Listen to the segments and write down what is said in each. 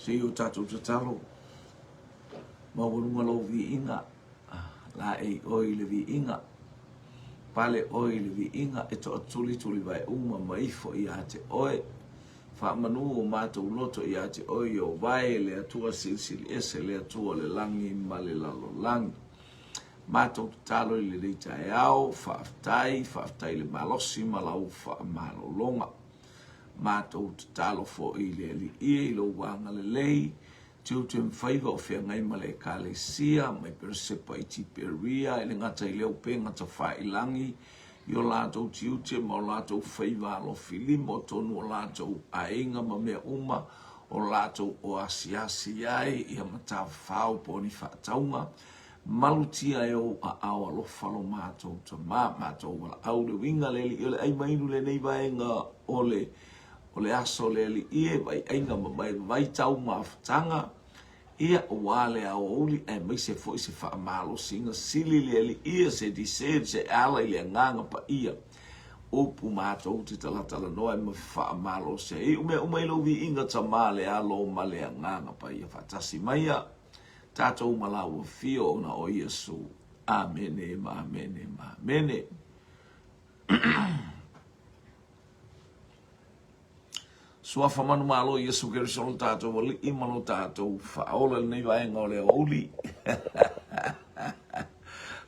Se i o tatou tatalo, maualuga lou viiga, laei oe i le viiga, pale oe i le viiga, e toatulitulivae uma ma ifo ia te oe. Faamanu o matou loto ia te oe i o vae le Atua Silisili Ese, le Atua o le lagi ma le lalolagi. Matou tatalo i lenei taeao, faafetai, faafetai i le malosi ma lau faamalologa. Matou tatalo foi i le Alii e i lou agalelei, tiute ma faiva o feagai ma le Ekalesia, mai Peresepa i Tiperia, e le gata i lea upega tafailagi, i o latou tiute ma o latou faiva alofilima o tonu o latou aiga ma mea uma o latou o asiasi ai ia matafao po o ni faatauga, Malutia e ou aao alofa lo matou tama, matou valaau le uiga le alii o le ai ma inu lenei vaega o le o le aso le alii e vaiaiga ma mai vaitau mafutaga ia ua le aoauli aemaise foi se faamalosiga sili le alii ia se discern se ala i le agaga paia upu matou te talatalanoa ai ma faamalosi ai iu mea uma i lou viiga tama le alo ma le agaga paia faatasi maia tatou ma lau afio ona o Iesu. Amene ma amene ma amene. Suafa manumalo Iesu Keriso lo tatou alii ma lo tatou faaola i lenei vaega o le aoauli.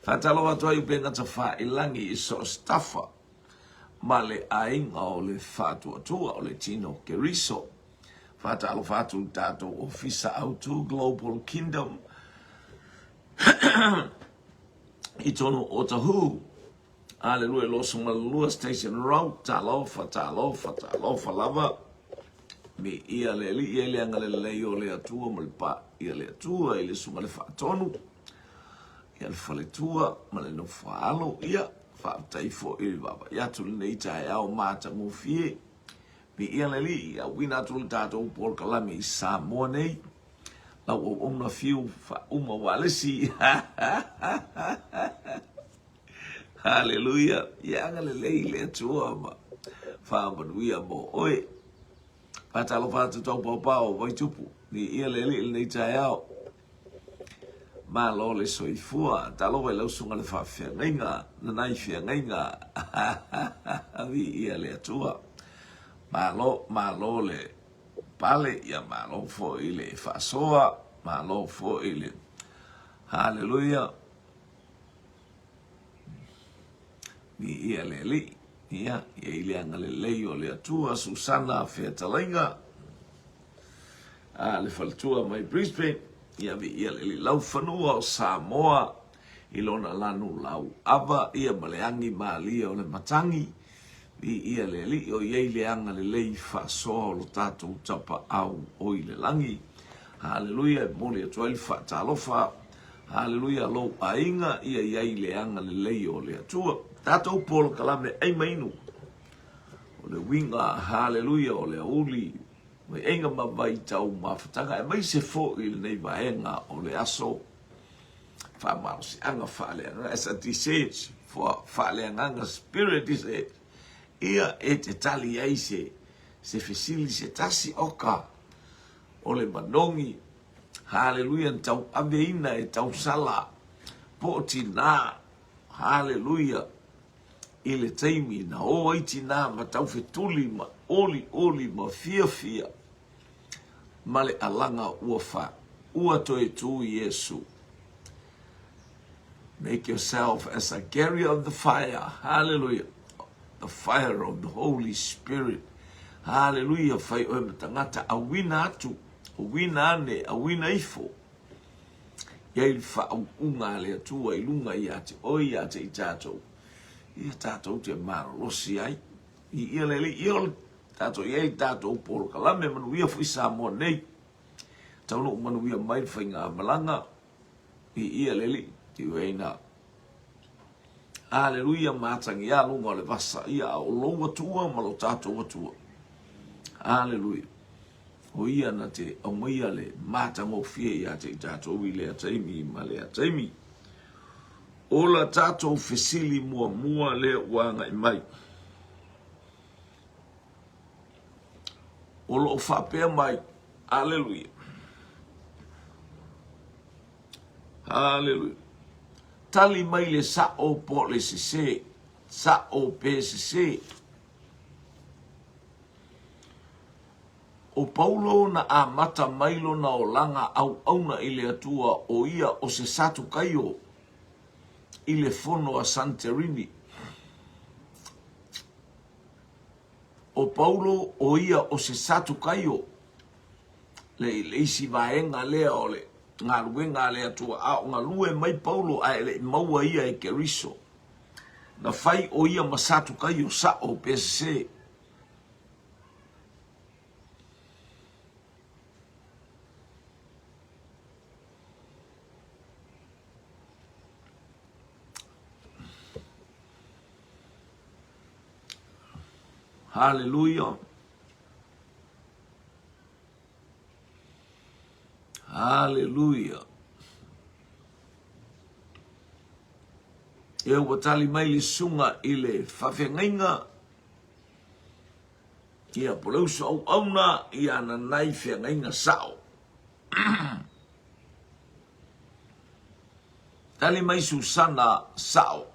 Faatalofa atu ai upega tafailagi i so o se tafa ma le aiga o le faatuatua o le tino Keriso. Faatalofa atu i le tatou Ofisa Autu Global Kingdom i tonu o Otahuhu. Aleluia, 22 Station Road. Talofa, talofa, talofa lava. Viia le Alii e le agalelei o le Atua ma le pa ia le Atua i le susuga le faatonu ia le faletua ma le nofoaalo ia faafetai foi i le vaavaai atu lenei taeao matagofie. Viia le Alii, auina atu le tatou polokalame i Samoa nei. Lau auauna fiu faauma ualesi. Haleluia. Ia agalelei le Atua ma faamanuia mo oe. Faatalofa atu tau paopao o Vaitupu. Viia le Alii i lenei taeao. Malo le soifua. Talofa i lau susuga le faafeagaiga, nanai feagaiga. Viia le Atua. Malo, malo le pale, ia malo foi le faasoa, malo foi le Haleluia. Viia le Alii. Ia, ia i le agalelei o le Atua, Susana Fetalaiga. a le faletua mai Brisbane, ia viia le Alii laufanua o Samoa i lona lanu lauava ia ma le agi malie o le matagi, viia le Alii o i ai le agalelei faasoa o lo tatou Tapaau o i le lagi. Haleluia, e momoli atu ai le faatalofa, haleluia, lou aiga ia i ai le agalelei o le Atua. Tatou polokalame ai ma inu, o le uiga, haleluia, o le aoauli, Vaiaiga ma vaitau mafutaga aemaise foi lenei vaega o le aso faamalosiaga faaleagaga as a disease for faaleagaga spirit disease ia e te tali ai se se fesili se tasi oka o le manogi haleluia na tauaveina e tausala po o tinā haleluia i le taimi na o ai tinā ma taufetuli ma olioli ma fiafia ma le alaga ua fa ua toe tū Iesu. Make yourself as a carrier of the fire. Hallelujah. The fire of the Holy Spirit. Hallelujah. Fai oe ma tagata auina atu, auina ane, auina ifo. I ai le faauuga a le Atua i luga ia te oe, ia te i tatou, ia tatou te malolosi ai. I ia le alii, ia o le tatou i ai tatou polokalame manuia foi Samoa nei. Taunuu manuia mai le faigamalaga, i ia le alii, i ueina. Aleluia, matagia luga o le vasa, ia a o lou Atua ma lo tatou Atua. Aleluia. O ia na te aumaia le matagofie ia te i tatou i lea taimi ma lea taimi. O la tatou fesili muamua lea ua agai mai. O lo o faapea mai, aleluia. Haleluia. Tali mai le sa'o po o le sesē. Sa'o pe sesē. ʻO Paulo na amata mai lona olaga auauna i le Atua ʻo ia o se Satukaio i le fono a Santerini. ʻO Paulo ʻo ia o se Satukaio, le, le isi vaega lea o le galuega a le Atua, a o galue mai Paulo ae le i maua ia e Keriso. Na fai ʻo ia ma Satukaio, sa'o pe sesē. Haleluia. Haleluia. E ua tali mai le susuga i le faafeagaiga ia po le uso auauna ia ana nai feagaiga sao. Tali mai Susana sao.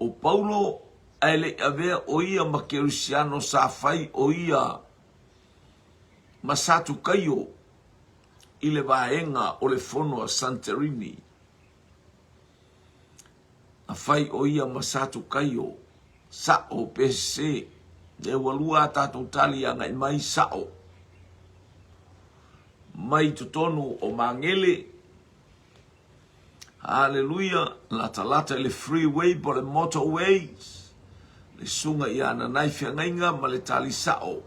ʻO Paulo, a e le i avea ʻo ia ma Kerisiano sa fai ʻo ia ma Satukaio i le vaega o le fono a Santerini. Na fai ʻo ia ma Satukaio, saʻo pe sesē. Lea ua lua a tatou tali agai mai saʻo mai totonu o Magele Haleluia, latalata i le freeway po o le motorway, le susuga ia Ananai Feagaiga ma le tali sa'o.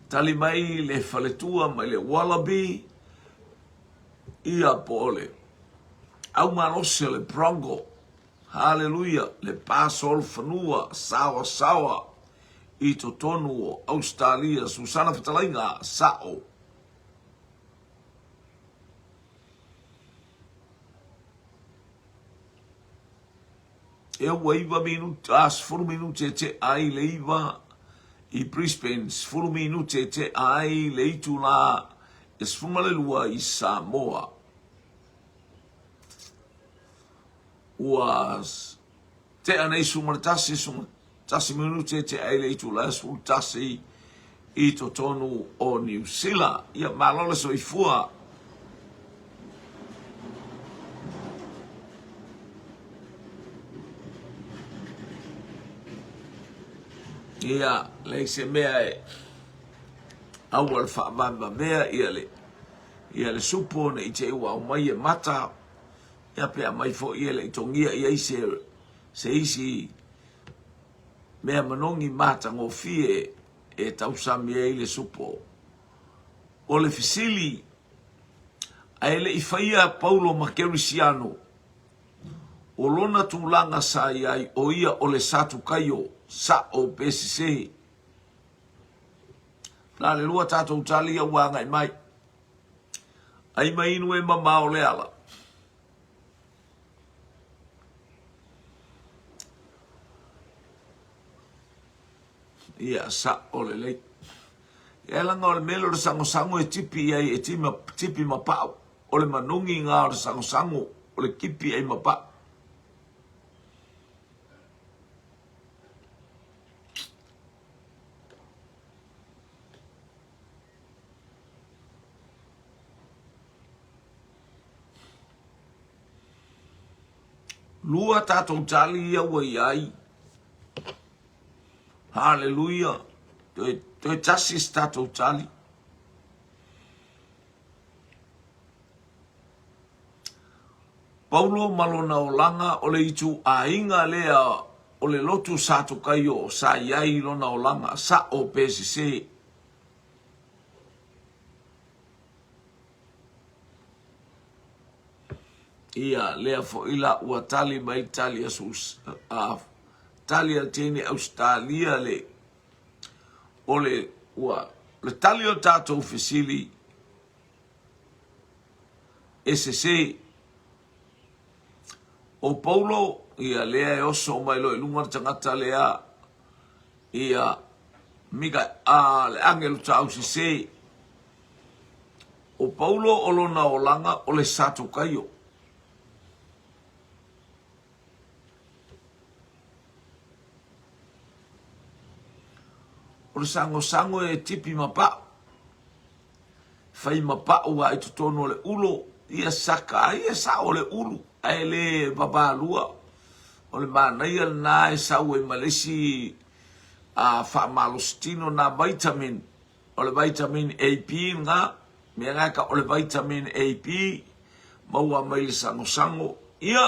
Tali mai le faletua mai le Wallaby, ia po o le aumalosi o le Bronco. Haleluia, le pa solofanua saoasaoa i totonu o Ausetalia. Susana Fetalaiga, sa'o. E ua iwa minute, a 10 minute e tea ai le iwa i Brisbane, 10 minute e tea ai le itulā e 12 i Samoa. Ua Tea nei 11, 11 minute e tea ai le itula e 11 i totonu o Niu Sila. Ia, malo le soifua. Ia, leai se mea e aua le faavavevavea ia le, ia le supo ne i te i ua aumai e mata. Ia pe aumai foi e le i togia i ai se, se isi mea manogi matagofie e tausami ai le supo. O le fesili, a e le i faia Paulo ma Kerisiano, o lona tulaga sa i ai o ia o le Satukaio, sa'o pe sesē? Na le lua tatou tali ia ua agai mai. Ai ma inu e mamao le ala. Ia, sa'o lelei. Ia laga o le mea lea o le sagosago e tipi i ai e tima, tipi ma pa'u. O le manogi gā o le sagosago, o le tipi ai ma pa'u. Lua tatou tali ia ua i ai. Haleluia. Toe, toe tasi se tatou tali. Paulo ma lona olaga o le ituaiga lea o le lotu Satukaio sa i ai lona olaga, sa'o pe sesē. Ia, lea foi la ua tali mai tali a Sus, a, tali a le teine Ausetalia le, o le, ua, le tali o tatou fesili, e sesē. ʻO Paulo, ia, lea e oso mai loa i luga le tagata lea, ia, Mika, a, le agelu tausesē. O Paulo o lona olaga o le Satokaio. O le sagosago e tipi ma pa'u, fai ma pa'u a i totonu o le ulo, ia saka ai, e sa'o le ulu, ae le vavalua. O le manaia lena e sau ai ma le isi a faamalositino na vitamin, o le vitamin AB lena, mea lena e tau o le vitamin AB, maua mai le sagosago. Ia,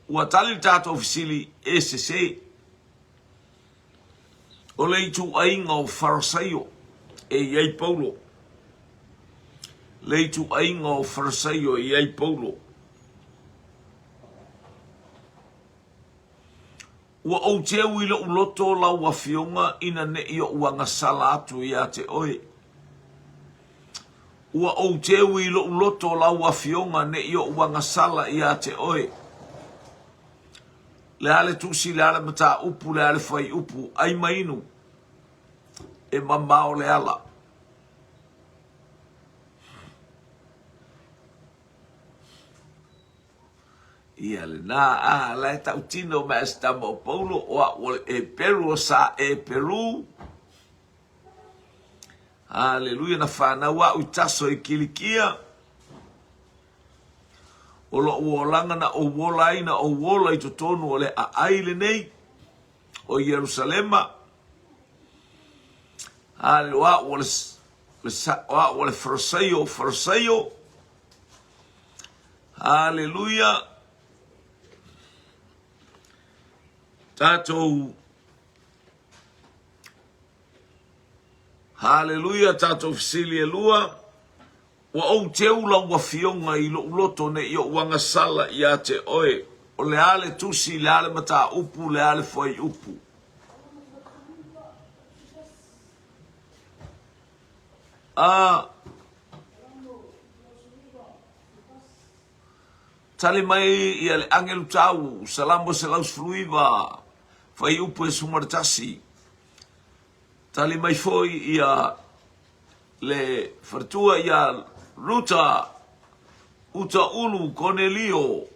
ua tali le tatou fesili e sese. O le ituaiga o Farasaio e i ai Paulo. Le ituaiga o Farasaio e i ai Paulo. Ua ou teu i lou loto lau afioga ina ne i ou agasala atu ia te oe. Ua ou teu i lou loto lau afioga ne i ou agasala ia te oe. Le a le tusi, le a le mataupu, le a le fuaiupu, ai ma inu, e mamao le ala. Ia lena, a, la e tautino mai a se tama o Paulo, o au o le Eperu o sa Eperu. Haleluia, na whanau au i Taso i Kilikia. O lou olaga na ou ola ai, na ou ola i totonu o le aai lenei o Ierusalema. Hale, o au o le, o au o le Farisaio o Farisaio. Haleluia. Tatou Haleluia, tatou fesili e lua. Ua ou teu lau Afioga i lou loto ne i ou agasala ia te oe. O le a le tusi, le a le mataupu, le a le fuaiupu? A Tali mai ia le agelu tau, Salamo 119, fuaiupu e 11. Tali mai foi ia le faletua ia Ruta Uta Ulu Konelio,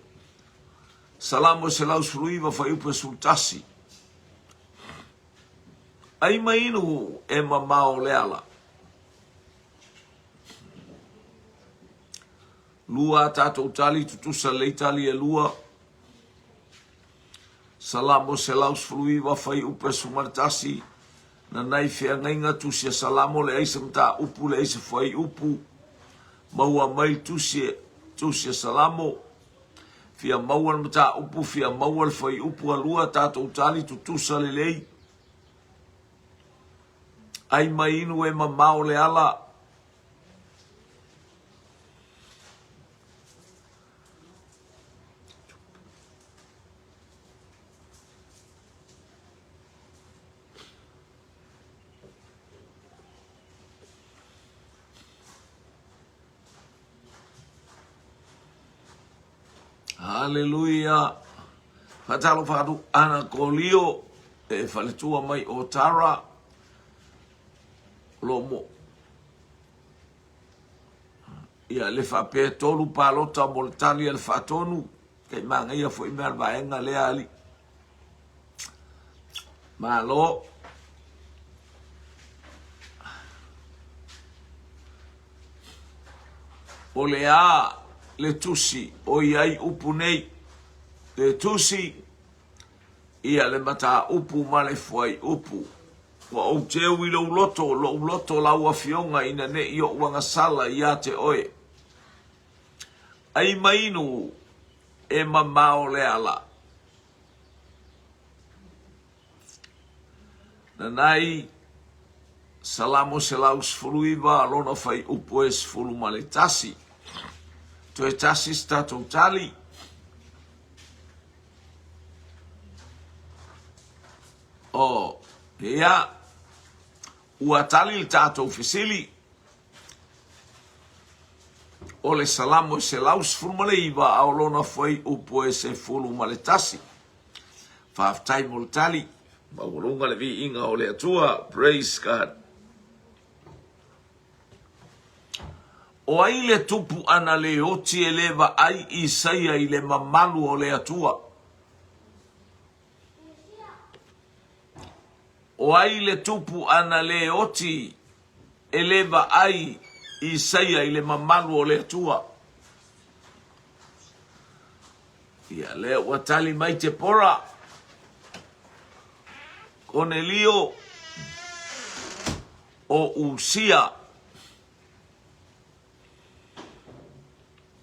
Salamo 119 fuaiupu e 11. Ai ma inu e mamao le ala. Lua a tatou tali, tutusa lelei tali e lua. Salamo 119, fuaiupu e 11, Na nai feagaiga tusi a Salamo, leai se mataupu, leai se fuaiupu, maua mai tusi, tusi a Salamo, fia maua le mataupu, fia maua le fuaiupu, alua tatou tali tutusa lelei. Ai mai inu e mamao le ala. Haleluia. Faatalofa atu ana Kolio e faletua mai o Tara. O lo mo ia le faapea tolu palota mo le tali a le faatonu. Kei manaia foi mea le vaega lea alii. Malo. O le a le tusi o i ai upu nei? Le tusi ia le mataupu ma le fuaiupu. Ua ou teu i lou loto, lou loto lau afioga ina ne i ou agasala ia te oe. Ai ma inu e mamao le ala. Nanai Salamo 119 lona fuaiupu e 11. Toe tasi se tatou tali. O, ia, ua tali le tatou fesili. O le Salamo e 119 a o lona fuaiupu e 11. Faafetai mo le tali. Maualuga le viiga o le Atua. Praise God. O ai le tupu ana le oti e le vaai Isaia i le mamalu o le Atua? O ai le tupu ana le oti e le vaai Isaia i le mamalu o le Atua? Ia lea ua tali mai Tepora, Konelio, o Usia.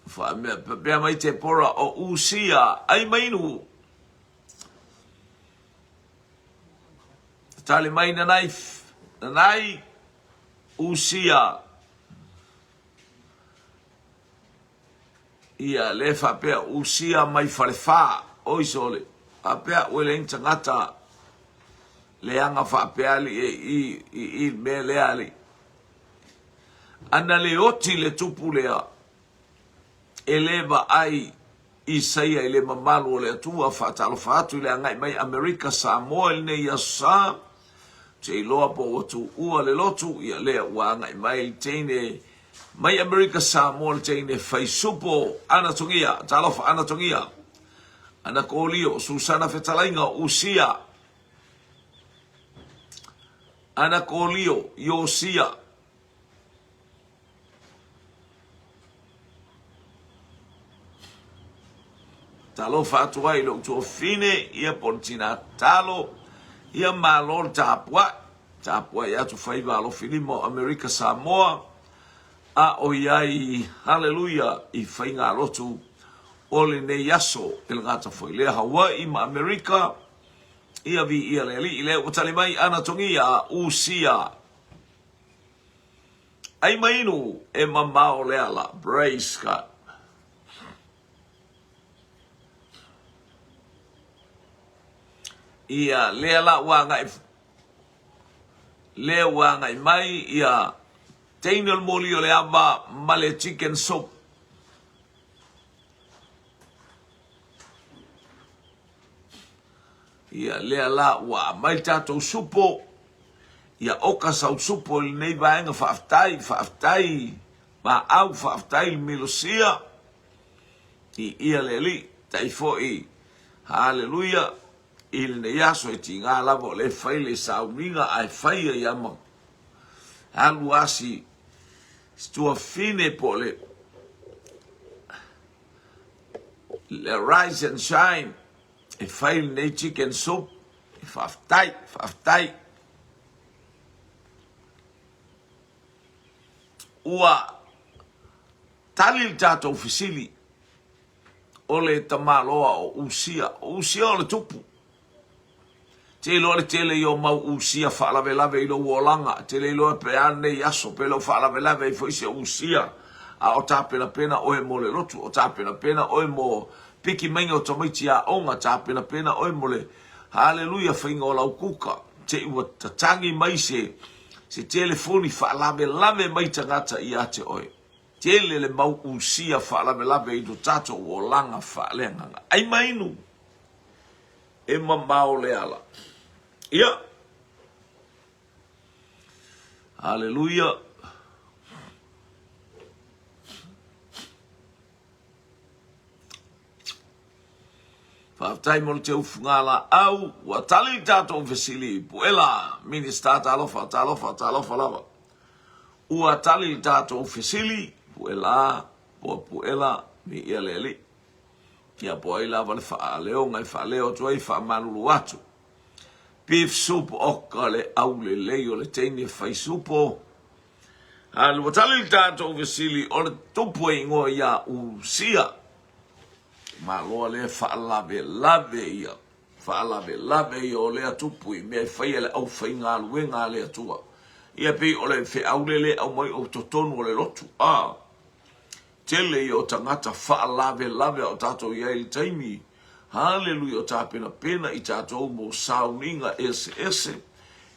Faamea pea mai Tepora o Usia, ai mainu. Tali mai nanai, nanai Usia. Ia, le faapea Usia mai Falefa, oi sole, faapea ua leai ni tagata leaga faapea alii e i i i le mea lea alii. Ana le oti le tupu lea, e le vaai Isaia i le mamalu o le Atua, faatalofa atu i le agai mai Amerika Samoa i lenei Aso Sa, te iloa po ua tuua le lotu, ia lea ua agai mai le teine Mai Amerika Samoa le teine fai supo Ana Togia, talofa Ana Togia, Ana Kolio, Susana Fetalaiga o Usia, Ana Kolio, Iosia, Talofa atu ai i lou tuafafine, ia po o le tina talo, ia malo le tapuai. Tapuai atu faiva alofilima o Amerika Samoa, a o i ai, haleluia, i faigalotu o lenei aso. E le gata foi lea Hawaii ma Amerika, ia viia le Alii. Lea ua tali mai Ana Togia, Usia. Ai ma inu e mamao le ala. Praise God. Ia, lea la ua agai, lea ua agai mai ia teine o le moli o le ava ma le chicken soup. Ia, lea la ua aumai le tatou supo. Ia oka sau supo i lenei vaega faafetai, faafetai Maau, faafetai le Milosia. I ia le Alii, tai foi, haleluia, i lenei aso e tiga lava o lea e fai le sauniga ae fai ai lava ma alu lava si tuafafine po o le le rise and shine e fai lenei chicken soup. Faafetai, faafetai. Ua tali le tatou fesili o le tamaloa o Usia. O Usia o le tupu. Te iloa le tele ia o mau Usia faalavelave i lou olaga. Te le iloa pe a lenei aso, pe le o faalavelave ai foi se Usia. A o tapenapena oe mo le lotu, o tapenapena oe mo piki maiga o tamaiti aoga, tapenapena oe mo le haleluia faiga o lau kuka. Te i ua tatagi mai se se telefoni faalavelave mai tagata ia te oe. Tele le mau usia faalavelave i lo tatou olaga faaleagaga. Ai ma inu e mamao le ala. Ia. Haleluia. Faafetai mo le teufugalaau. Ua tali le tatou fesili. Puela, Minista, talofa, talofa, talofa lava. Ua tali le tatou fesili. Puela, po Puela, viia le Alii. Ia po ai lava le faaleoga e faaleo atu ai, faamalulu atu. Beef soup, oka le aulelei o le teine fai supo. A ua tali le tatou fesili, o le tupu e igoa ia Usia. Maloa lea faalavelave ia, faalavelave ia o lea tupu i mea e faia le aufaigaluega a le Atua. Ia pei o le feau lea le aumai o totonu o le lotu. A, tele ia o tagata faalavelave a o tatou i ai i le taimi. Haleluia, o tapenapena i tatou mo sauniga eseese.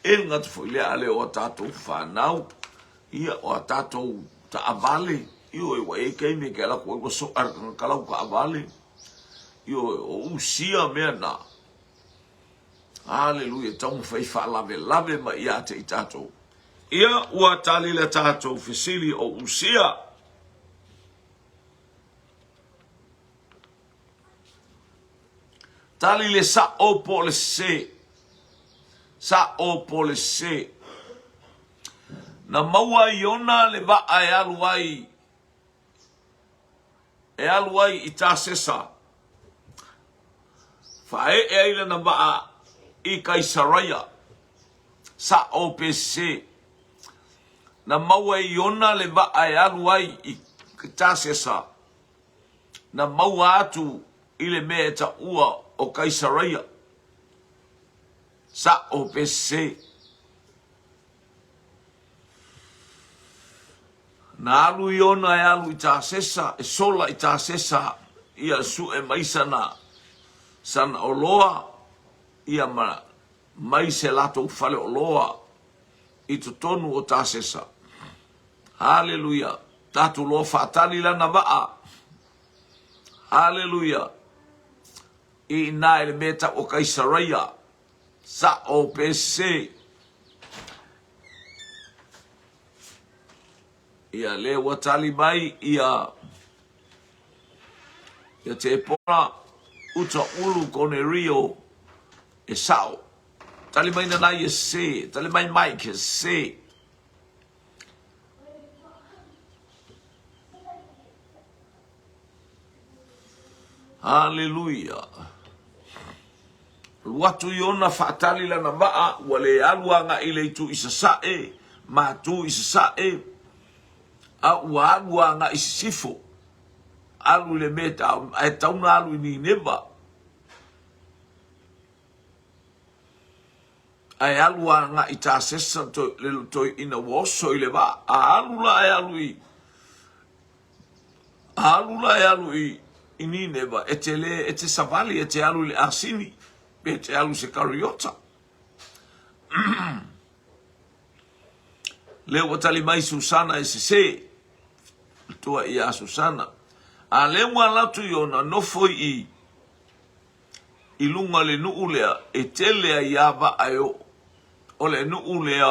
E le gata foi lea, a le o a tatou fanau, ia, o a tatou taavale, ioe, ua i ai taimi e te alu atu ai ua soa e le tagata lau taavale, ioe, o usia mea na. Haleluia, taumafai faalavelave mai ia te i tatou. Ia, ua tali le tatou fesili o usia. Tali le sa'o po o le sesē. Sa'o po o le sesē. Na maua e Iona le vaa e alu ai e alu ai i Tasesa. Faaee ai lana vaa i Kaisaraia. Sa'o pe sesē. Na maua e Iona le vaa e alu ai i Tasesa. Na maua atu i le mea e taua o Kaisaraia. Sa'o pe sesē. Na alu Iona e alu i Tasesa, e sola i Tasesa, ia su'e mai sana, sana oloa, ia ma mai se latou fale oloa i totonu o Tasesa. Haleluia! Tatou loa faatali lana vaa. Haleluia! I ina i le mea tau o Kaisaraia, sa'o pe sesē. Ia lea ua tali mai ia ia Tepora uta ulu Konerio e sa'o. Tali mai nanai e sesē, tali mai Mike e sesē. Haleluia. Alu atu Iona faatali lana vaa, ua le alu agai i le itu i sasae, matu i sasae, a ua alu agai i sisifo. Alu i le mea e tatau ona alu i Nineva. Ae alu agai i Tasesa le toeaina ua oso i le vaa. A alu la e alu i A alu la e alu i, i Nineva, e te le, e te savali, e te alu i le asini, pe e te alu i se kariota. Lea ua tali mai Susana e sesē, le toa ia Susana. A lea ua ala atu Iona, nofo i i luga o le nuu lea e tele ai a vaa e oo, o le nuu lea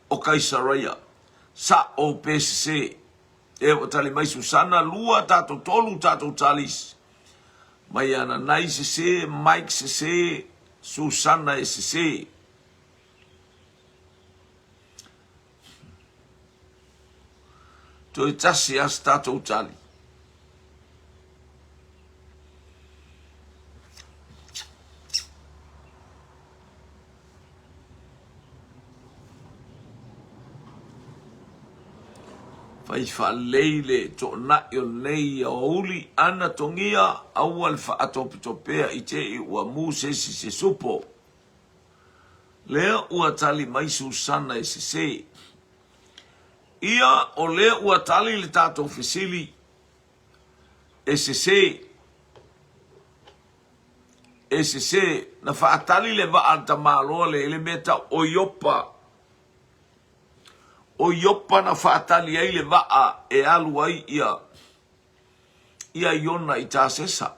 o Kaisaraia. Sa'o pe sesē. E ua tali mai Susana, lua tatou, tolu tatou talis. Mai Ananai sesē, Mike sesē, Susana e sesē. Toe tasi a se tatou tali. Fai faalelei le toonai o lenei aoauli, ana togia aua le faatopetopea i te i ua mu se isi se supo. Lea ua tali mai Susana e sese. Ia o lea ua tali le tatou fesili e sese. E sese, na faatali le vaa a le tamaloa lea i le mea tau o Iopa. O Iopa na faatali ai le vaa e alu ai ia, ia Iona i Tasesa.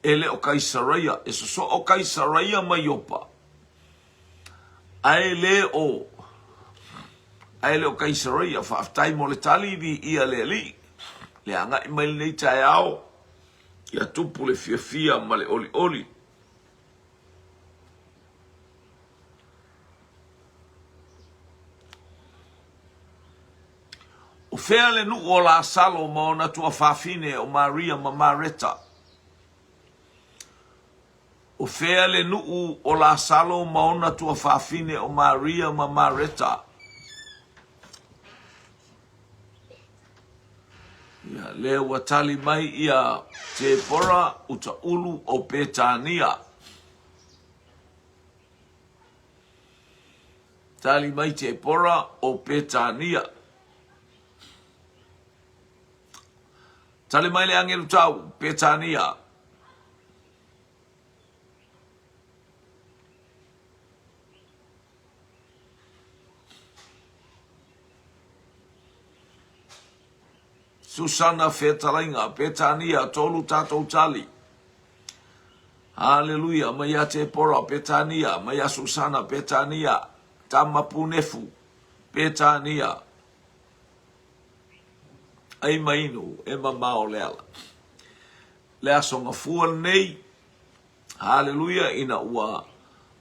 E le o Kaisaraia, e sosoo Kaisaraia ma Iopa. Ae le o, ae le o Kaisaraia. Faafetai mo le tali, viia le Alii. Le agai mai lenei taeao. Ia tupu le fiafia ma le olioli. O fea le nuu o Lasalo ma ona tuafafine o Maria ma Mareta? O fea le nuu o Lasalo ma ona tuafafine o Maria ma Mareta? Ia, lea ua tali mai ia Tepora Utaulu o Petania. Tali mai Tepora o Petania. Tali mai le agelu tau, Petania. Susana Fetalaiga, Petania, tolu tatou tali. Haleluia, mai ia Tepora, Petania, mai ia Susana, Petania, Tama Punefu, Petania. Ai mainu, e mamao le ala. Le aso gafua lenei. Haleluia, ina ua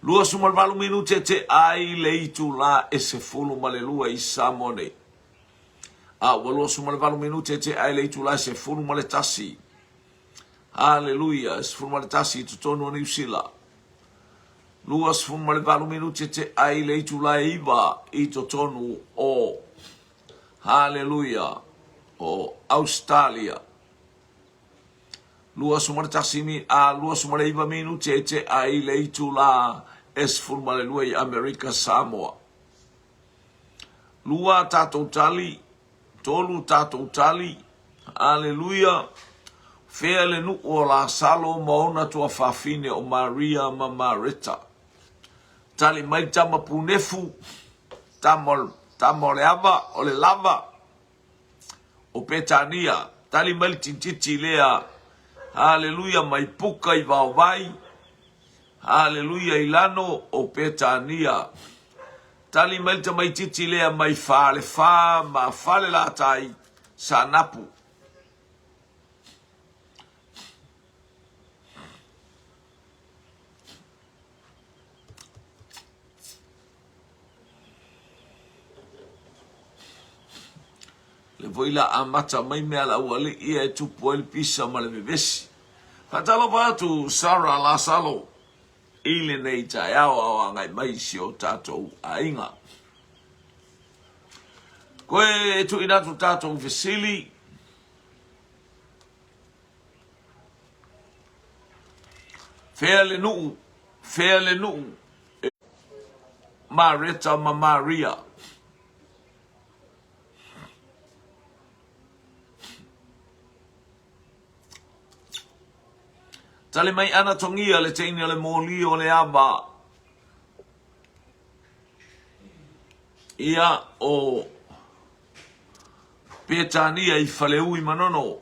28 minute te ai le itulā e 12 i Samoa nei. A ua 28 minute te ai le itulā e 11. Haleluia, e 11 i totonu o Niu Sila. 28 minute te ai le itulā e 9 i totonu o Haleluia, o Australia. 21 a 29 minute e tea i le itulā e 12 i Amerika Samoa. Lua a tātou tali, tolu tātou tali, aleluia, whea le nuu o Lasalo ma ona tuafafine o Maria ma Mareta. Tali mai tama punefu, tama, tama o le ava, o le lava, o Petania, tali mai le tintiti lea, haleluia, mai puka i vaovai, haleluia, i lano o Petania. Tali mai le tamaititi lea mai Falefa ma Falelatai, Saanapu. Le foi la amata mai mea la aualii ia e tupu ai le pisa ma le vevesi. Faatalofa atu Sarah Lasalo i lenei taeao a o agai mai i si o tatou aiga. Koe e tuuina atu tatou fesili. Fea le nuu, fea le nuu e Mareta ma Maria. Tali mai ana tongia le teine o le moli o le ava. Ia o Petania i Faleu i Manono.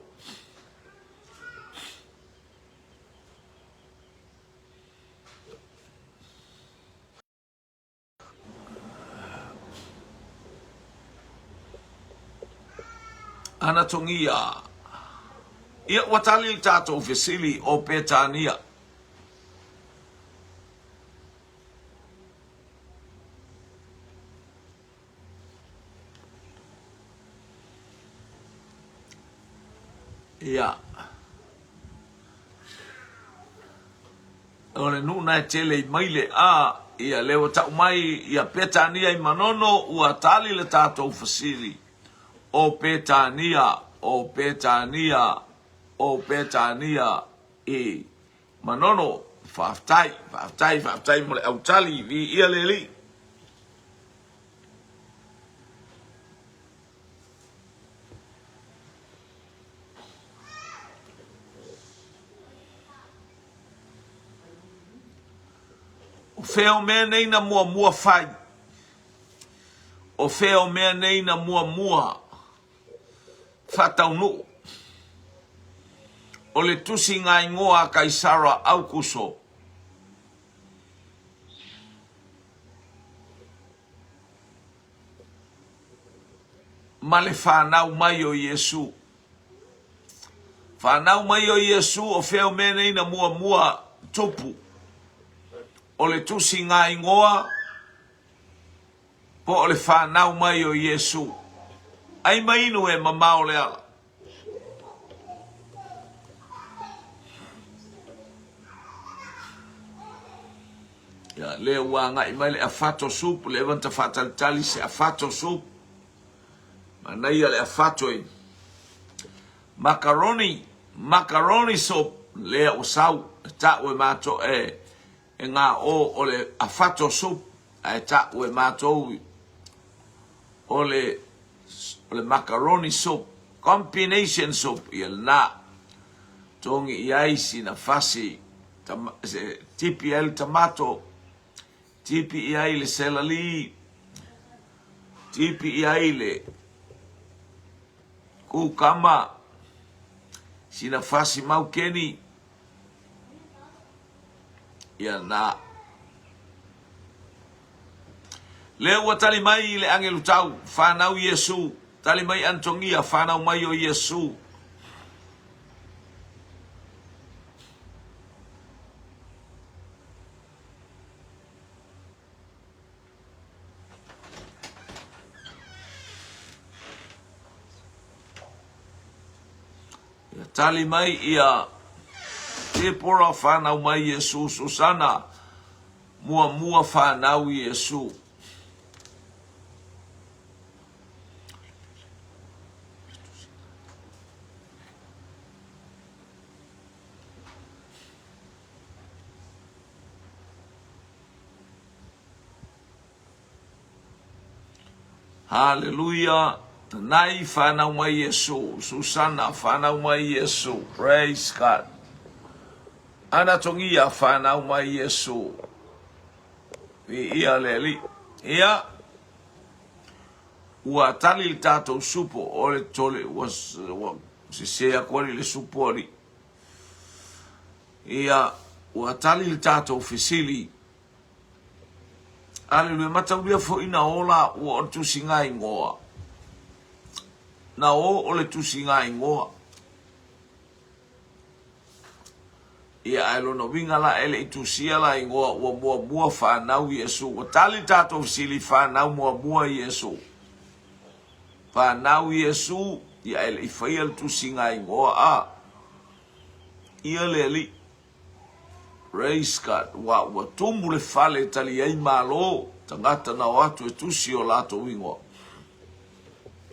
Anatongia. Ia, ua tali le tatou fesili o Petania. Ia. O le nuu na e tele i Maile, a, ia, lea ua tau mai ia Petania i Manono, ua tali le tatou fesili. O Petania, o Petania, o Petania i Manono. Faafetai, faafetai, faafetai mo le autali, viia le Alii. O fea o mea nei na muamua fai? O fea o mea nei na muamua faataunuu? O le tusiga igoa a Kaisara Aukuso. Ma le fanau mai o Iesu. Fanau mai o Iesu, o fea o mea nei na muamua tupu? O le tusiga igoa po o le fanau mai o Iesu? Ai ma inu e mamao le ala. Ia, lea ua agai mai le afato soup, leva na ta faatalitali se afato soup. Manaia le afato i macaroni, macaroni soup, lea ua sau, e ta'u e matou, e, e ngā o o le afato soup, ae ta'u e matou o le, o le macaroni soup, combination soup, ia lena. Togi i ai sina fasi, tama, se, tipi ai le tamato, tipi i ai le selali, tipi i ai le kukama, sina fasi maukeni, ia na. Lea ua tali mai le agelu tau, whanau Iesu, tali mai Antonia, whanau mai o Iesu. Tali mai ia Tepora fanau mai Iesu, Susana muamua fanau Iesu. Haleluia! Tanai whanau mai Iesu. Susana whanau mai Iesu. Praise God. Anatongia whanau mai Iesu. I ia le ali. Ia. Ua tali le tatou supo o le tole ua, ua sese aku ali le supo ali. Ia, ua tali le tatou fesili Aleluia, mataulia foi na o la ua o le tusiga igoa. Na o o le tusiga igoa. Ia ae lona uiga la e le i tusia la igoa ua muamua fanau Iesu. Ua tali tatou fesili fanau muamua Iesu. Fanau Iesu, ia e le i faia le tusiga igoa a. Ia le Alii. Praise God. Ua, ua tumu le fale e tali ai malo tagata na o atu e tusi o latou ingoa.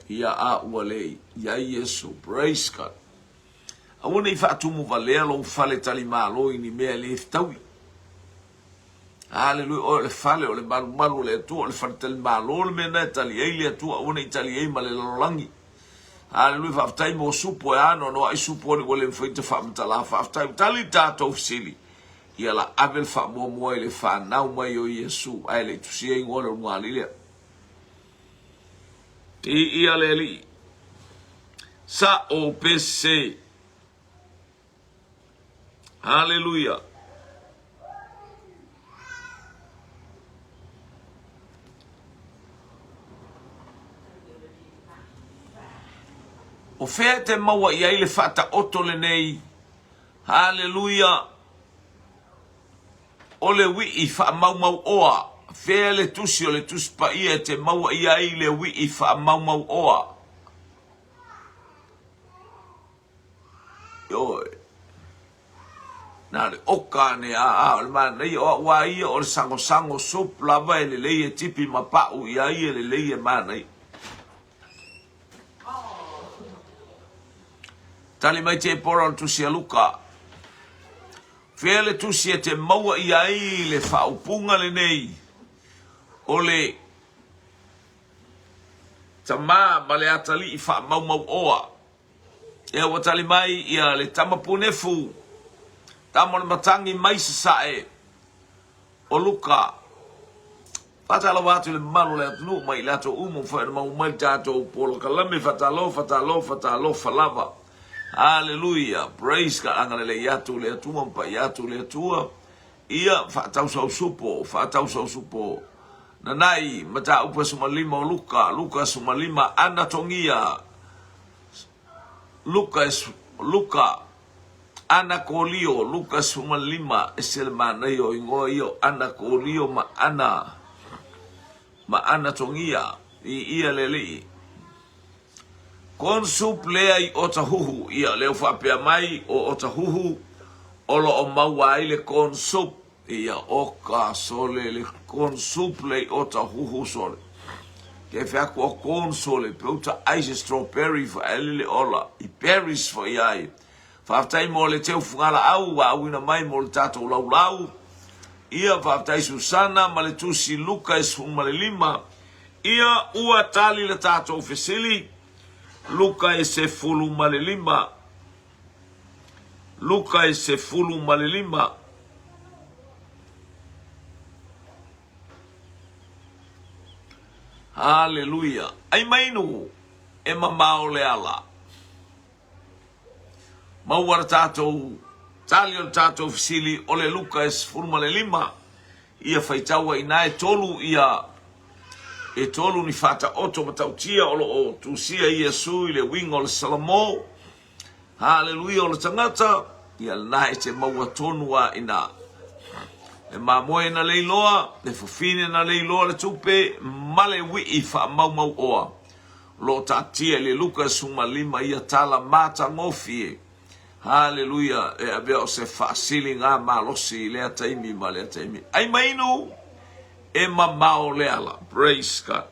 Ia a ua le i ai Iesu. Praise God. Aua ne i faatumu valea lou fale tali malo i ni mea e le fetaui. Haleluia, o le fale o le malumalu o le Atua, o le faletalimalo le mea na e tali ai le Atua, aua ne i tali ai ma le lalolagi. Haleluia, faafetai mo supo e anoanoai supo ali ua le mafai ta faamatala. Faafetai, ua tali tatou fesili. Ia la ave le faamuamua i le fanau mai o Iesu, ae le i tusia igoa le ulugalii lea. I ia le Alii. Sa o pese. Haleluia! O fea e te maua i ai le faataoto lenei? Haleluia! O le wii faamaumauoa. Fea le tusi o le Tusi Paia e te maua i ai le wii faamaumauoa? Ioe. Na o le oka ane a, a o le manaia o au a ia o le sagosago soup lava e lelei e tipi ma pa'u i ai e lelei e manaia. Tali mai Tepora o le tusi a Luka. Fea le tusi e te maua i ai le faaupuga lenei o le tamā ma le atalii faamaumauoa. Ia ua tali mai ia le tama punefu, tama o le matangi mai sasae o Luka. Faatalofa atu i le mamalu o le atunuu mai i latou uma ua mafai ona maua mai le tatou polokalame. Faatalofa, talofa, talofa lava. Haleluia, praise God. Agalelei atu le Atua ma paia atu le Atua. Ia faatausausupo, faatausausupo. Nanai, mataupu 15 o Luka, Luka 15, Anatogia, Luka, Luka, Anakolio, Luka 15, ese le manaia o ingoa ia o Anakolio ma Ana, ma Anatogia, i ia le alii. Corn soup lea i Otahuhu, ia lea ua faapea mai o Otahuhu o lo o maua ai le corn soup, ia oka sole le corn soup lea i Otahuhu sole. Ke fai atu o corn sole, pe uta ai se strawberry faaele le ola, i berries foi ai. Faafetai mo le teu fugalaau ua auina mai mo le tatou laulau. Ia, faafetai Susana ma le tusi Luka e 15. Ia, ua tali le tatou fesili, Luka e 15. Luka e 15. Haleluia. Ai mainu e mamao le ala. Maua le tatou tali o le tatou fesili o le Luka e 15 ia faitaua ina e tolu ia e tolu ni faataoto matautia o lo o tusia Iesu i le uiga o le Salamo. Haleluia o le tagata ia lena e te maua tonu a ina. Le mamoe na leiloa, le fafine na leiloa le tupe ma le wii faamaumauoa. O lo o taatia i le Luka 15 ia tala matagofie. Haleluia! E avea o se faasiliga malosi i lea taimi ma lea taimi. Ai ma inu, e mamao le ala. Praise God.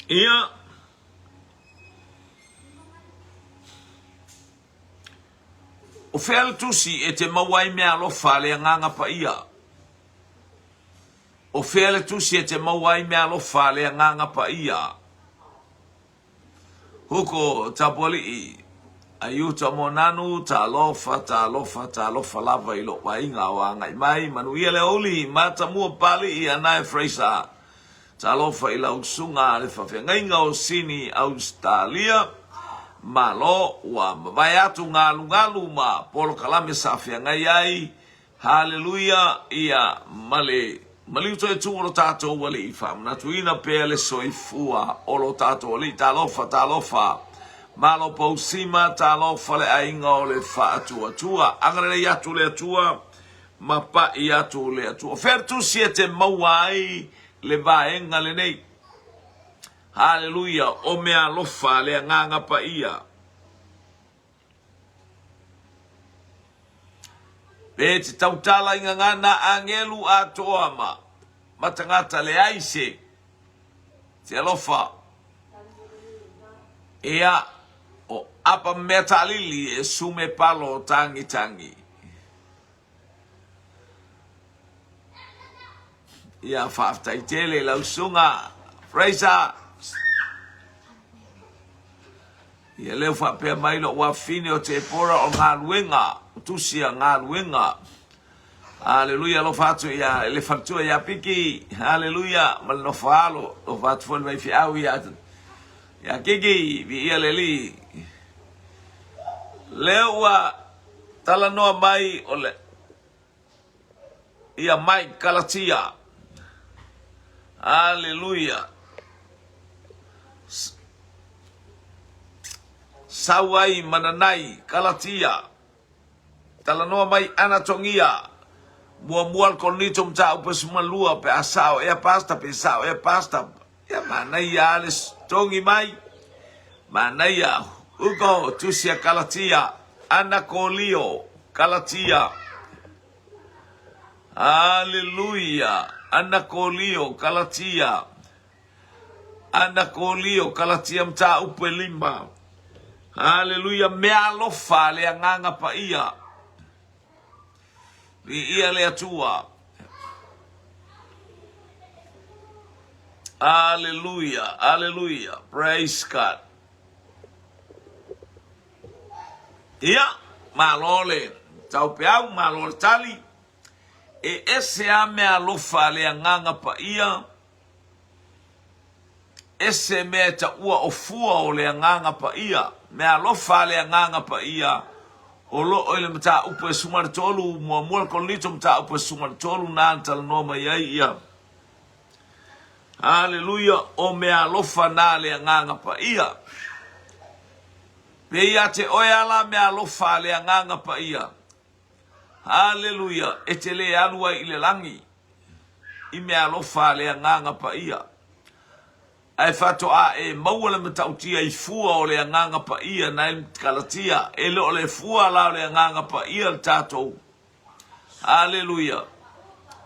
Ia. O fea le tusi e te maua ai meaalofa a le Agaga Paia? O fea le tusi e te maua ai meaalofa a le Agaga Paia? Huko Tapuali'i, Aiuta Moananu, Talofa, talofa, talofa lava i lou aiga o agai mai, manuia le aoauli, Matamua Papali'i, Anae Fraser, Talofa i lau susuga le faafeagaiga o Sini Ausetalia, Malo, ua mavae atu galugalu ma polokalame sa feagai ai, Haleluia, ia ma le maliu toe tu o lo tatou Alii, faamanatuina pea le soifua o lo tatou Alii. Talofa, talofa, Malo Pousima, talofa le aiga o le Faatuatua. Agalelei atu le Atua ma pai atu le Atua. O fea le tusi e te maua ai le vaega lenei? Haleluia, o meaalofa le Agaga Paia. Pe te tautala i gagana agelu atoa ma ma tagata leai se te alofa. Ia, o apa mea taalili e sume palo tangitangi. Ia, faafetai tele i lau susuga Fraser. Ia lea ua faapea mai lou afafine o Tepora o galuega, o tusi a galuega. Aleluia, alofa atu ia le faletua ia Piki. Aleluia, ma le nofo alo, alofa atu foi le vaifeau ia ia Kiki, viia le Alii. Lea ua talanoa mai o le ia Mike Kalatia. Aleluia. Sau ai Mananai Kalatia. Talanoa mai Anatogia. Muamua le Korinito mataupu e 12 pe a sao ea pasta pe sao ea pasta. Ia manaia le togi mai. Manaia Uko tusi a Kalatia. Anakolio Kalatia. Aleluia. Anakolio Kalatia. Anakolio Kalatia mataupu e lima. Aleluia. Mea alofa le Agaga Paia. Viia le Atua. Aleluia, aleluia. Praise God. Ia, malo le taupeau, malo le tali. E ese a mea alofa a le Agaga Paia Ese mea e taua o fua o le Agaga Paia, meaalofa a le Agaga Paia, o loo i le mataupu e 13, muamua le Korinito mataupu e 13 na na talanoa mai ai ia. Haleluia, o meaalofa na le Agaga Paia. Pe ia te oe ala meaalofa a le Agaga Paia. Haleluia, e te le alu ai i le lagi. I meaalofa a le Agaga Paia. Ae faatoa e maua le matautia i fua o le Agaga Paia na e Kalatia, e le o le fua la o le Agaga Paia le tatou. Aleluia!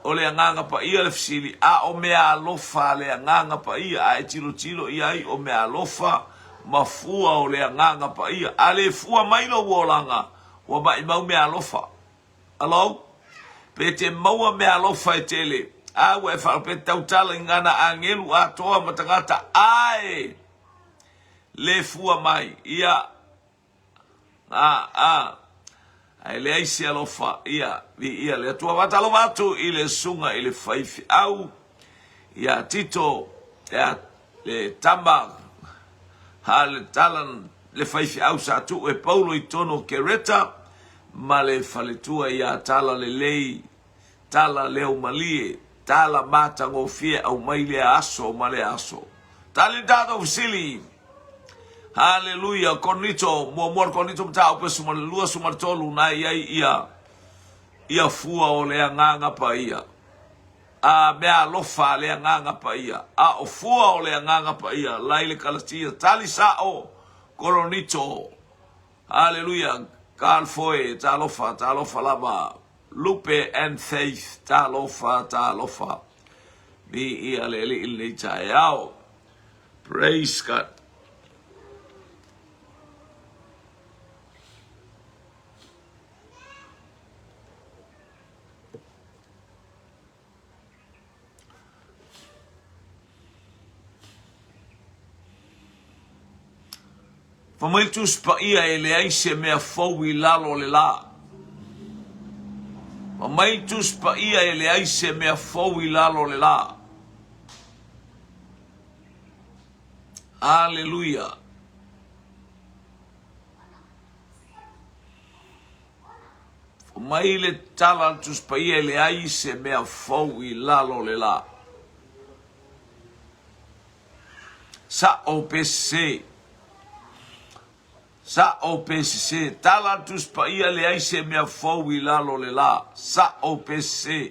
O le Agaga Paia le fesili, a o meaalofa a le Agaga Paia, a e tilotilo i ai o meaalofa ma fua o le Agaga Paia. A le fua mai lou olaga, ua maimau meaalofa. Hello? Pe te maua meaalofa e tele, a ua e faapea tautala i ngana agelu atoa ma tagata, ae le fua mai, ia, a, a, ae leai se alofa, ia, viia le Atua. Faatalofa atu i le susuga i le faifeau, ia Tito, ia, le tama, ha, le tala, le faifeau sa tuu e Paulo i totonu o Kereta, ma le faletua ia Tala lelei, tala leo malie, tala matagofie aumai lea aso ma lea aso. Tali le tatou fesili! Haleluia! Korinito, muamua le Korinito mataupu e 12, 13 na i ai ia. Ia fua o le Agaga Paia. A mea alofa a le Agaga Paia. A o fua o le Agaga Paia la i le Kalatia tali sa'o Koronito. Haleluia Kalfoe talofa talofa lava Lupe and Faith talofa talofa Viia le Alii i lenei taeao Praise God. Fai mai le Tusi Paia e leai se mea fou i lalo o le lā. Fai mai le Tusi Paia e leai se mea fou i lalo o le lā. Aleluia. Fai mai le tala a le Tusi Paia e leai se mea fou i lalo o le lā. Sa'o pe sesē. Sa'o pe sesē. Tala a le Tusi Paia e leai se mea fou i lalo o le lā. Sa'o pe sesē.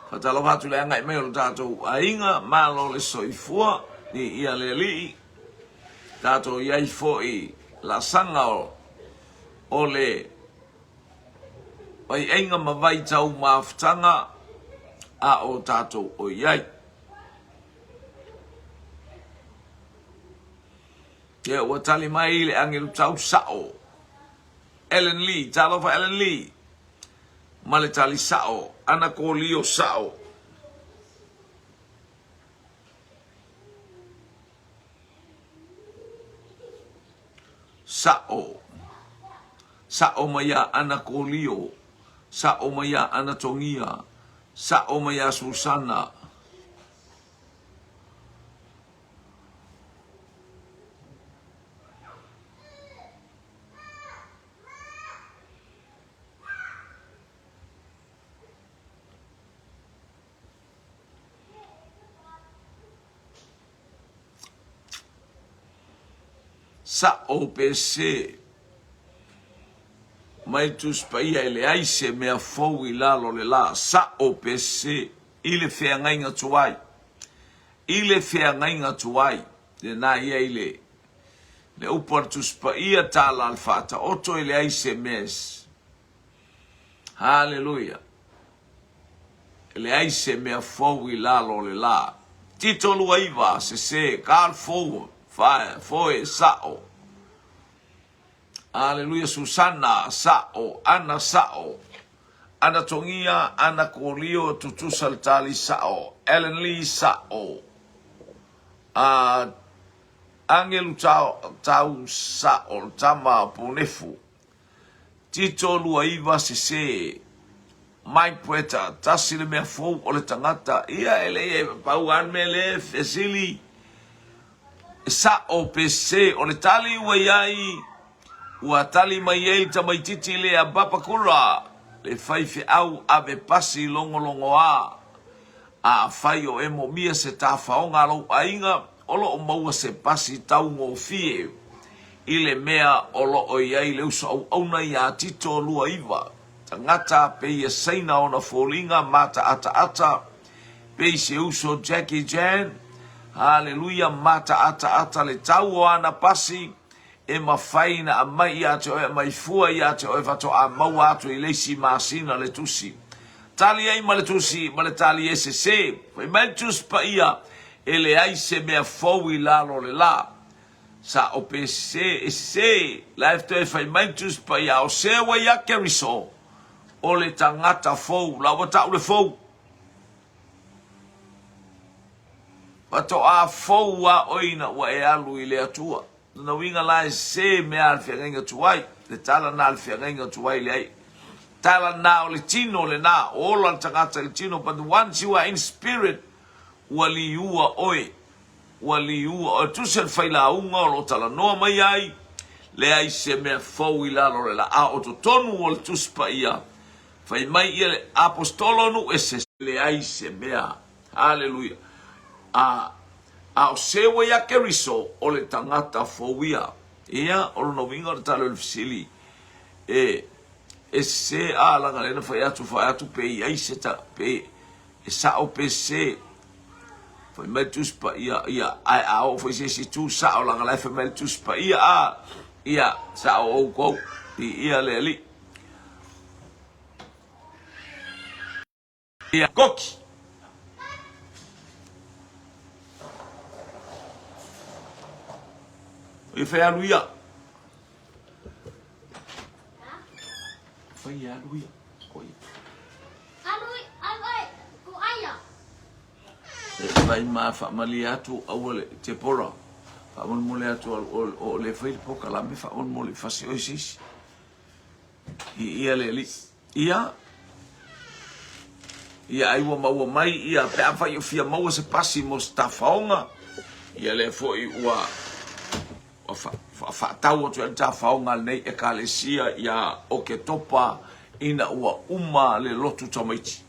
Faatalofa atu i le agai mai o le tatou aiga, malo le soifua, viia le Alii. Tatou i ai foi laasaga o le vaiaiga ma vaitau mafutaga a o tatou o i ai. Ia ua tali mai le agelu tau sa'o Ellen Lee, talofa Ellen Lee ma le tali sa'o ana Kolio sa'o. Sa'o. Sa'o mai iā Ana Kolio. Sa'o mai iā Ana Togia. Sa'o mai iā Susana. Sa'o pe sē mai Tusi Paia e leai se mea fou i lalo o le lā. Sa'o pe sē i le feagaiga tuai. I le feagaiga tuai, lena ia i le le upu a le Tusi Paia tala a le Faataoto e leai se mea e Haleluia! E leai se mea fou i lalo o le lā. Tito 29, sese, Karl Fou, Foe, sa'o. Aleluia, Susana, sa'o, Ana, sa'o. Ana Togia, Ana Kolio, tutusa le tali, sa'o. Ellen Lee, sa'o. Uh, Angelu Tau, Tau sa'o, le tama Punefu. Tito 29 sese Mike Puerta, tasi le mea fou o le tagata, ia e le pau lava le mea lea e fesili, e sa'o pe sese. O le tali ua i ai, ua tali mai ai le tamaitiiti lea Papakura, le faifeau ave pasi logologoa. Afai o e momia se tafaoga a lou aiga, o lo o maua se pasi taugofie i le mea o lo o i ai le uso auauna iā Tito 29, tagata pei e saina ona foliga mataataata, pei se uso Jackie Chan, haleluia, mataataata le tau o ana pasi, e mafai na aumai ia te oe, aumai fua ia te oe faatoa maua atu i le isi masina le tusi. Tali ai ma le tusi, ma le tali e sese. Fai mai le Tusi Paia, E leai se mea fou i lalo o le lā. Sa o pe sese, e sese, la e toe fai mai le Tusi Paia, o se ua ia Keriso, o le tagata fou, la ua ta'u le fou. Faatoa fou a oe ina ua e alu i le Atua. Lona uiga la e sese mea a le feagaiga tuai, le tala na a le feagaiga tuai leai. Tala na o le tino lena, ola le tagata i le tino, but once you are in spirit, ua liua oe, ua liua oe. Tusa le failauga o lo o talanoa mai ai, Leai se mea fou i lalo o le la. A o totonu o le Tusi Paia, fai mai ia le Aposetolo nuu ese, leai se mea. Haleluia. A, a o se ua ia Keriso, o le tagata fou ia. Ia, o lona uiga o le tali o le fesili, e, e sese a laga lea na fai atu, fai atu pe i ai se ta, pe e sao pe sese. Fai mai le Tusi Paia, ia, ae a oo foi se isi itu, sao laga la e fai mai le Tusi Paia, a, ia, sao oukou, viia le Alii. Ia, koki. Ia fai alu ia. Fai alu ia. Ko ia. Alu alu ai ko aia. E fai ma faamalie atu aua le Tepora. Faamolemole atu o le fai le pokalame faamolemole fasi oi sisi. Ia le alii. Ia. Ia ai ua maua mai ia pe afai o fia maua se pasi mo se tafaoga. Ia lea foi ua faatau atu ai le tafaoga a lenei Ekalesia ia Oketopa ina ua uma le lotu tamaiti.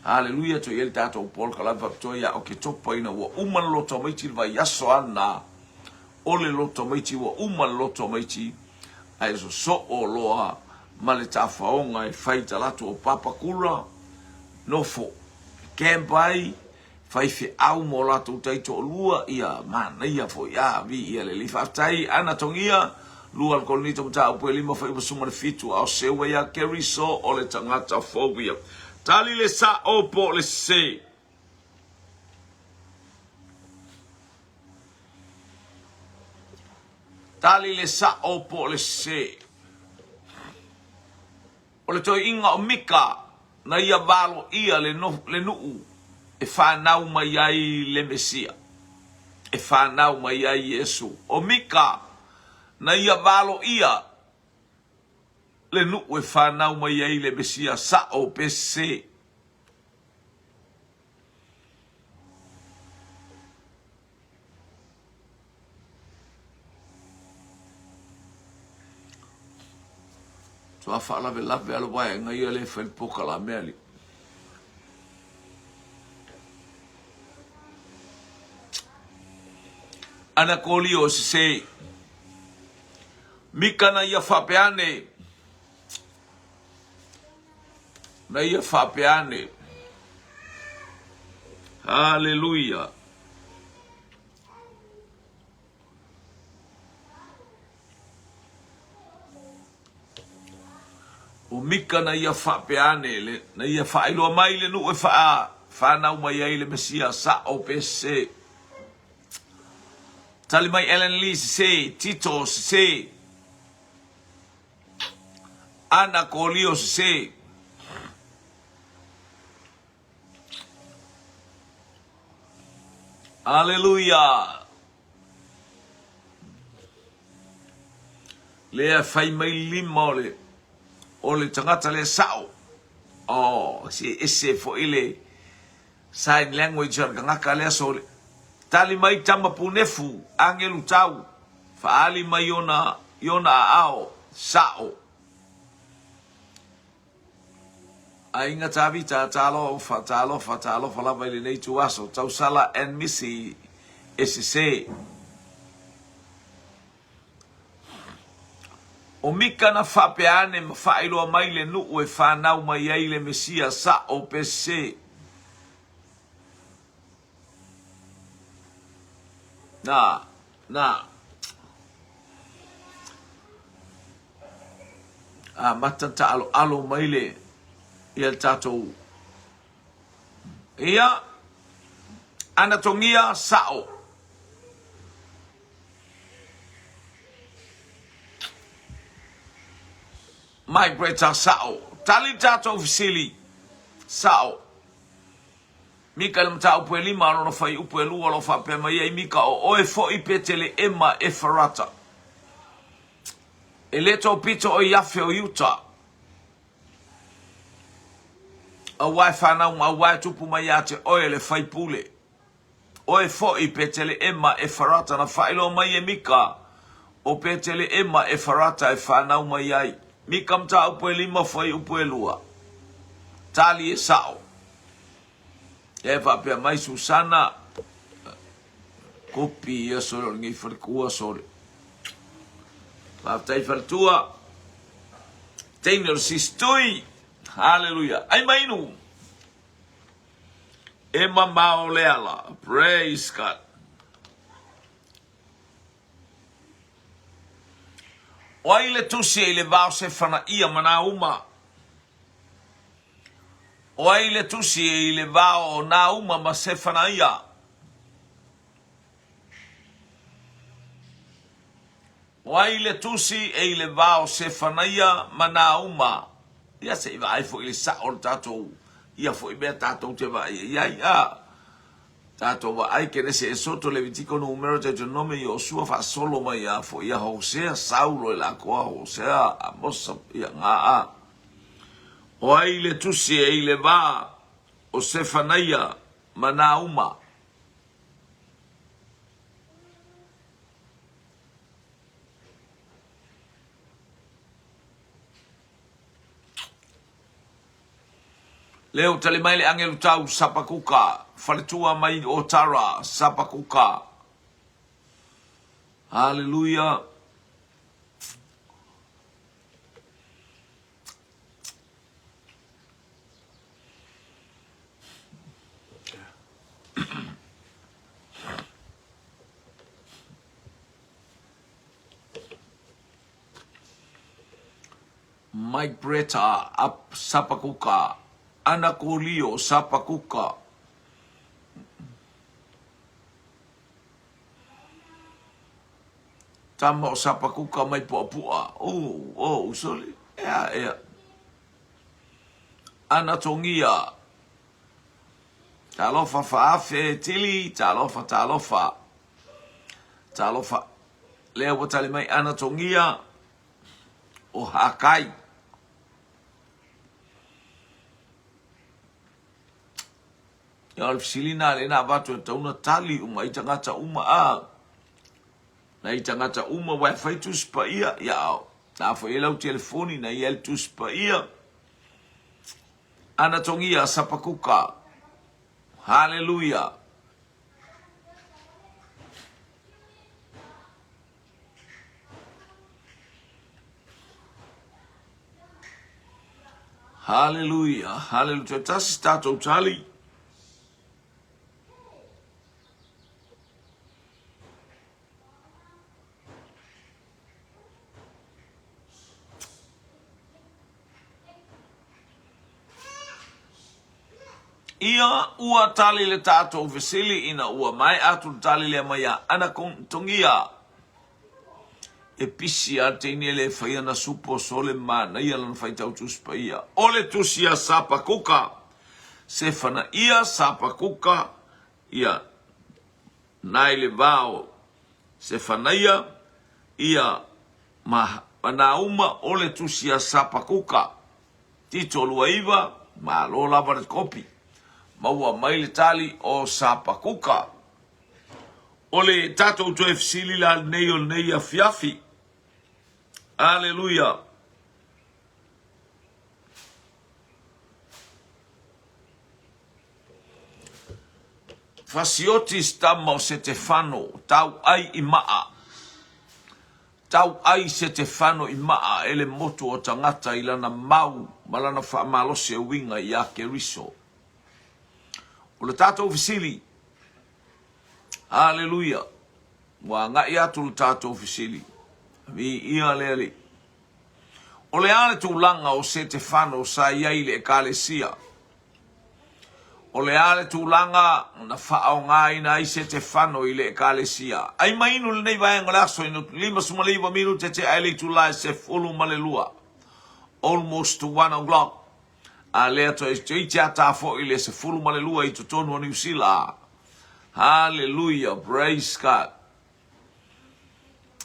Haleluia, toe i ai le tatou polokalame faapitoa ia Oketopa ina ua uma le lotu tamaiti le vaiaso a lena o le lotu tamaiti ua uma le lotu tamaiti ae sosoo loa ma le tafaoga e fai talaatu o Papakura, nofo camp ai, fai feau mo latou taitoalua, ia manaia foi a viia le Alii. Faafetai Ana Togia, lua le Korinito mataupu e lima faaiuga suma le fitu, a o seua ia Keriso o le tagata fou ia. Tali le sao po o le sese. Tali le sao po o le sese. O le toeaiina o Mika, na ia valoia le, no, le nuu e fanau mai ai le Mesia, e fanau mai ai Iesu. O Mika, na ia valoia le nuu e fanau mai ai le Mesia, sao pe sese. Matua faalavelave lava le vaega ia lea e fai le polokalame alii. Anakolio sese. Mika na ia faapea ane. Na ia faapea ane. Haleluia. O Mika na ia faapea ane, le, na ia faailoa mai le nuu e faa, fanau mai ai le Mesia, sao pe sese. Tali mai Ellen Lee sese, Tito sese, Ana Kolio sese. Aleluia! Lea fai mai lima o le o le tagata lea sao. Oh, se ese foi le sign language a le tagata lea so le tali mai tama punefu agelu tau faali mai ona i ona aao sao. Aiga Tavita, Talofa, talofa, talofa lava i lenei ituaso. Tausala and Missy e sese. O Mika na faapea ane ma faailoa mai le nuu e fanau mai ai le Mesia, sao pe sese. Na, na. Amata taaloalo mai le ia le tatou ia Anatogia sao. Mike Bretta sao. Tali le tatou fesili. Sao. Mika i le mataupu e lima, lona fuaiupu e lua, o lo o faapea mai ai Mika, O oe foi Peteleema Efarata, e le topito o i afe o Iuta, auā e fanau ma auā e tupu mai ia te oe le faipule. Oe foi Peteleema Efarata, na faailoa mai e Mika, O Peteleema Efarata e fanau mai ai. Mika mataupu e lima fuaiupu e lua. Tali e sao. E faapea mai Susana, kopi ia sole o lenei faletua sole. Faafetai faletua. Teine o le sisitui. Haleluia. Ai mainu. E mamao le ala. Praise God. O ai le tusi e i le va o Sefanaia ma Nauma? O ai le tusi e i le va o Nauma ma Sefanaia? O ai le tusi e i le va o Sefanaia ma Nauma? Ia se i vaai foi i le sao o le tatou ia foi mea tatou te vaai i ai. A tatou vaai Kenese Esoto Levitiko Numera Deuteronome Iosua faasolo mai a foi ia Hosea Saulo e lakoa Hosea Amosa ia Gaa. O ai le tusi e i le va o Sefanaia ma Nauma? Lea ua tali mai le agelu tau Sapakuka, faletua mai o Tara, Sapakuka. Haleluia. Mike Bretta, up Sapakuka, Ana Kolio, Sapakuka. Tama o Sapakuka mai Puapua. Oh, oh, sorry. Ea, ea. Ana Tongia. Talofa faafe, Tili, talofa, talofa. Talofa. Lea ua tali mai Ana Tongia o Hakai. Ia o le fesilina lena avatu e tauna tali uma i tagata uma a na i tagata uma wa e fai tusi paia ia na foi e lau telefoni na ia le tusi paia Ana Tongia Sapakuka Haleluia Haleluia, haleluia. Toe tasi se tātou tali. Ia ua tali le tātou fesili ina ua maea atu le tali lea mai a Ana Tongia. E pisi a teine le whai ana supo sole manaia lana whaitau tusi paia. O le tusi a Sapakuka. Sefanaia Sapakuka ia nai le vao Sefanaia ia ma Nauma o le tusi a Sapakuka. Tito 29, malo lava le kopi. Maua mai le tali o Sapakuka. O le tatou toe fesili la lenei o lenei afiafi. Aleluia. Fasiotis tama o Setefano, tau ai i maa. Tau ai Setefano i maa e le motu o tagata i lana mau ma lana faamalosi e uiga iā Keriso. O le tatou fesili, Aleluia, ua agai atu le tatou fesili, Viia le Alii. O le a le tulaga o Setefano sa i ai i le Ekalesia? O le a le tulaga na faaaogaina ai Setefano i le Ekalesia? Ai ma inu lenei vaega o le aso i 59 minute tea ai le itula e 12. Almost to 1 o'clock. A lea toe itiata foi le 12 i totonu o Niu Sila. Hallelujah, praise God.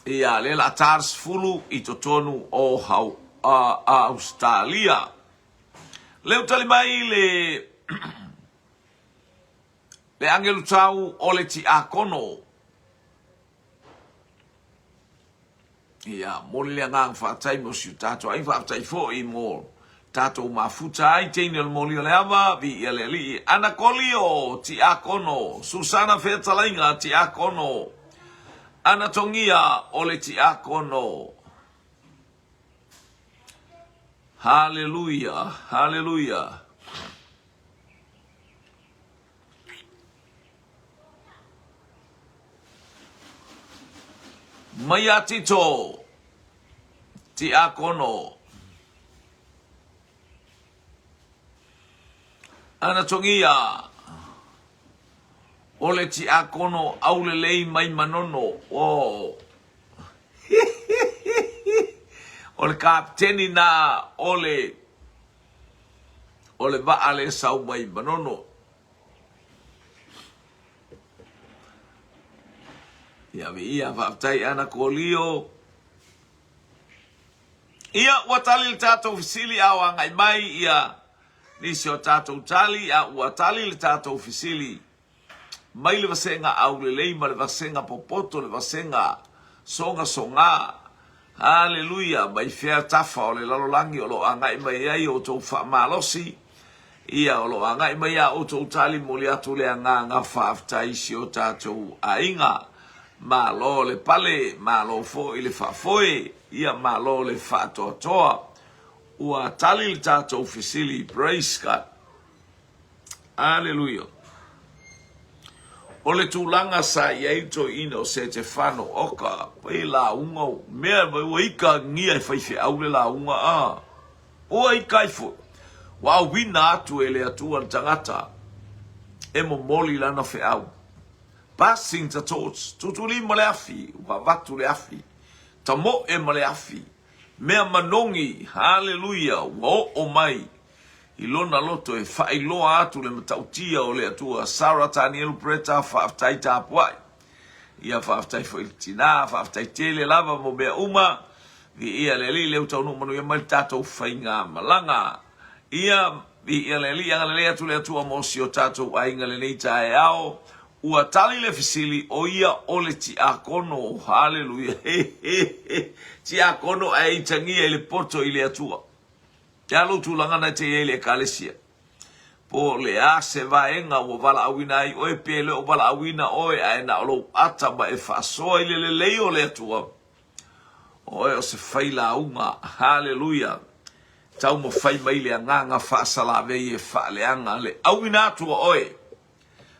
Ia, lea la ta le 10 i totonu o hau, Australia. Leu tali mai le le agelu tau o le tiakono. Ia, momoli le agaga faafetai mo si o tatou aiga, faafetai foi mo tatou mafuta ai teine o le moli o le ava, viia le Alii. Ana Kolio, Tiakono, Susana Fetalaiga, Tiakono, Ana Togia o le Tiakono. Haleluia, haleluia. Mai a Tito, Tiakono. Ana Togia, o le Tiakono aulelei mai Manono. Oh. O le kapiteni na o le o le vaa le sau mai Manono. Ia viia, faafetai Ana Kolio. Ia, ua tali le tatou fesili a o agai mai ia nisi o tatou tali, a ua tali le tatou fesili mai le vasega aulelei ma le vasega popoto, le vasega sogasoga. Haleluia! Mai fea tafa o le lalolagi o lo o agai mai ai outou faamalosi, ia o lo o agai mai a outou tali momoli atu le agaga faafetai i si o tatou aiga. Malo le pale, malo foi le faafoe, ia malo le faatoatoa. Ua tali le tatou fesili, praise God. Aleluia! O le tulaga sa i ai le toeaina o Setefano, oka, pai lauga, mea ua ikagia e faifeau le lauga, a, ua ika ai foi. Ua auina atu e le Atua le tagata e momoli lana feau. Passing the torch, tutulima le afi, ua avatu le afi, tamoe ma le afi, mea manogi, haleluia, ua oo mai i lona loto e faailoa atu le matautia o le Atua. Sarah Tanielu Bretta, faafetai tapuai. Ia faafetai foi i le tina, faafetai tele lava mo mea uma. Viia le Alii, lea ua taunuu manuia mai le tatou faigamalaga. Ia, viia le Alii, agalelei atu le Atua mo si o tatou aiga lenei taeao. Ua tali le fesili, o ia o le tiakono. Haleluia. Tiakono ae itagia i le poto i le Atua. Te a lou tulaga na e te i ai i le Ekalesia? Po o le a se vaega ua valaauina ai oe pe le o valaauina oe ae na o lou ata ma e faasoa i le lelei o le Atua, o oe o se failauga. Haleluia! Taumafai mai le agaga faasalavei e faaleaga le auina atu o oe.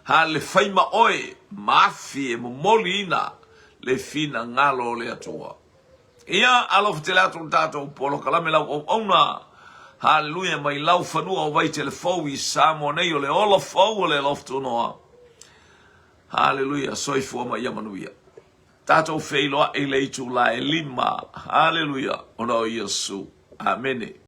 Ha le fai ma oe ma afi e momoliina le finagalo o le Atua. Ia, alofa tele atu le tatou polokalame lau auauna. Haleluia mai lau fanua o Vaitele Fou i Samoa nei o le ola fou o le alofa tunoa. Haleluia, soifua ma ia manuia. Tatou feiloai i le itula e lima. Haleluia, ona o Iesu. Amene.